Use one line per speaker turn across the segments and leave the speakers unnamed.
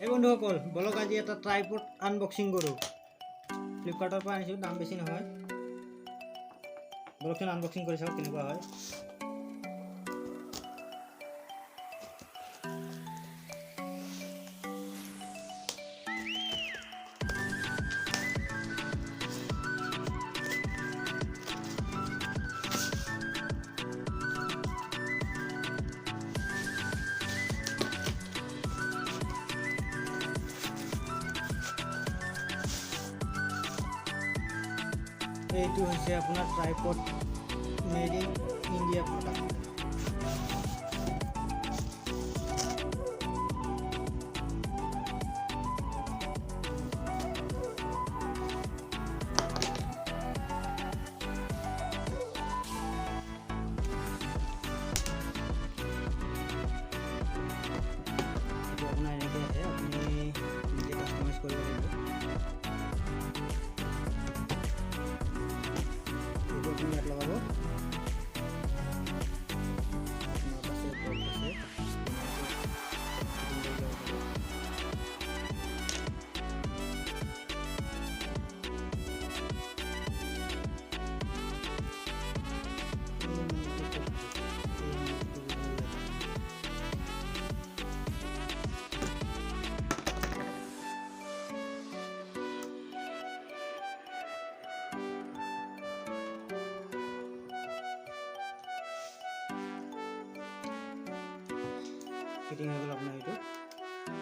এই বন্ধুসকল, বলক আজি এটা ট্ৰাইপড আনবক্সিং কৰোঁ। ফ্লিপকাৰ্টৰ পৰা আনিছোঁ, দাম বেছি নহয়। বলকচোন, আনবক্সিং কৰি চাওঁ কেনেকুৱা হয়। এইটো হৈছে আপোনাৰ tripod, made in India product. এইটো আপোনাৰ এনেকৈ আহে, আপুনি নিজে কাষ্টমাইজ কৰিব লাগিব। এইটো আপুনি ইয়াত লগাব। Not আছে, বল্ট আছে, ফিটিং কৰি ল'ব পাৰে। এই নটটো ক'ত থাকে? এই নটটো বোধহয় ইয়াত আছে। ফিটিং হৈ গ'ল আপোনাৰ এইটো।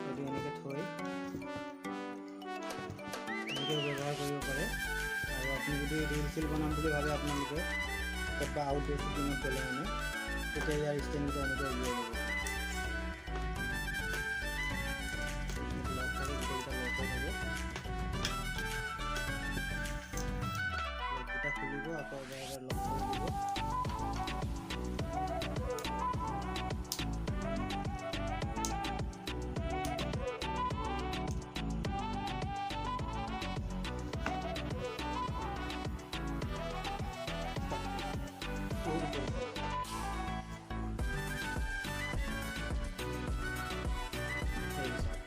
এইটো এনেকৈ থৈ এনেকৈও ব্যৱহাৰ কৰিব পাৰে। আৰু আপুনি যদি ৰিল চিল বনাম বুলি ভাবে আপোনালোকে ক'ৰবাত আউটডোৰ শ্বুটিঙত গ'লে, মানে তেতিয়া ইয়াৰ ষ্টেণ্ডকেইটা এনেকৈ উলিয়াই ল'ব পাৰে। লক থাকে, গোটেইকেইটা লক হৈ থাকে। লককেইটা খুলিব, আকৌ এবাৰ এবাৰ লক কৰি দিব। বহুত ওপৰত। এই চাওক,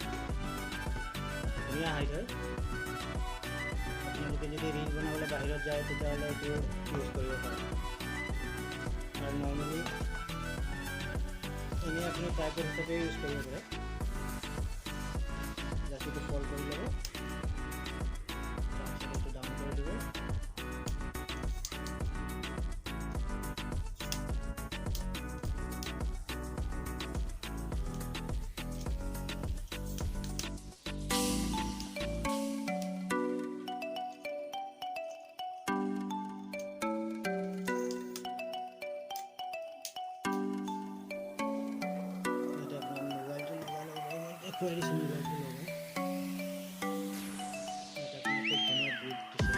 ধুনীয়া হাইট হয়। আপোনালোকে যদি ৰিল বনাবলৈ বাহিৰত যায়, তেতিয়াহ'লে এইটো ইউজ কৰিব পাৰে। আৰু নৰ্মেলি এনেই আপুনি ট্ৰাইপড হিচাপে ইউজ কৰিব পাৰে। জাষ্ট এইটো ফল্ড কৰি ল'ব, তাৰপিছত এইটো ডাউন কৰি দিব। ইয়াতে আপোনাৰ মোবাইলটো লগাই ল'ব পাৰে। মই দেখুৱাই দিছোঁ মোবাইলটো লগাই। ইয়াতে আপোনাৰ খুব ধুনীয়া গ্ৰিপ দিছে।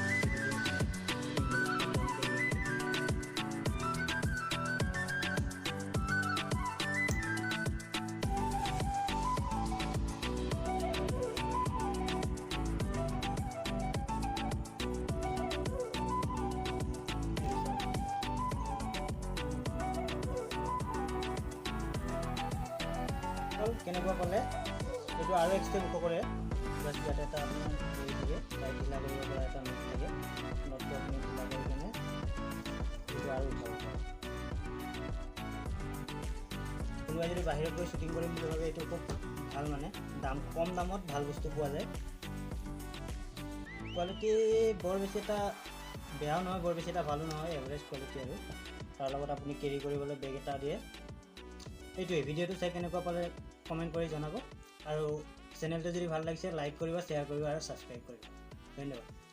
এইটো দি আপোনাৰ ডাউন কৰি ল'ব। এইটো চাওক। হ'ল, কেনেকুৱা পালে এইটো? আৰু এক ষ্টেপ ওখ কৰে। জাষ্ট ইয়াতে এটা আপোনাৰ হেৰি থাকে, টাইট ঢিলা কৰিব পৰা এটা not থাকে। নটটো আপুনি ঢিলা কৰি কেনে এইটো আৰু উঠাব পাৰে। কোনোবাই যদি বাহিৰত গৈ শ্বুটিং কৰিম বুলি ভাবে, এইটো খুব ভাল, মানে দাম কম দামত ভাল বস্তু পোৱা যায়। কোৱালিটি বৰ বেছি এটা বেয়াও নহয়, বৰ বেছি এটা ভালো নহয়, এভাৰেজ কোৱালিটি। আৰু তাৰ লগত আপুনি কেৰি কৰিবলৈ বেগ এটা দিয়ে। এইটোৱে। ভিডিঅ'টো চাই কেনেকুৱা পালে কমেণ্ট কৰি জনাব আৰু চেনেলটো যদি ভাল লাগিছে, লাইক কৰিব, শ্বেয়াৰ কৰিব আৰু ছাবস্ক্ৰাইব কৰিব। ধন্যবাদ।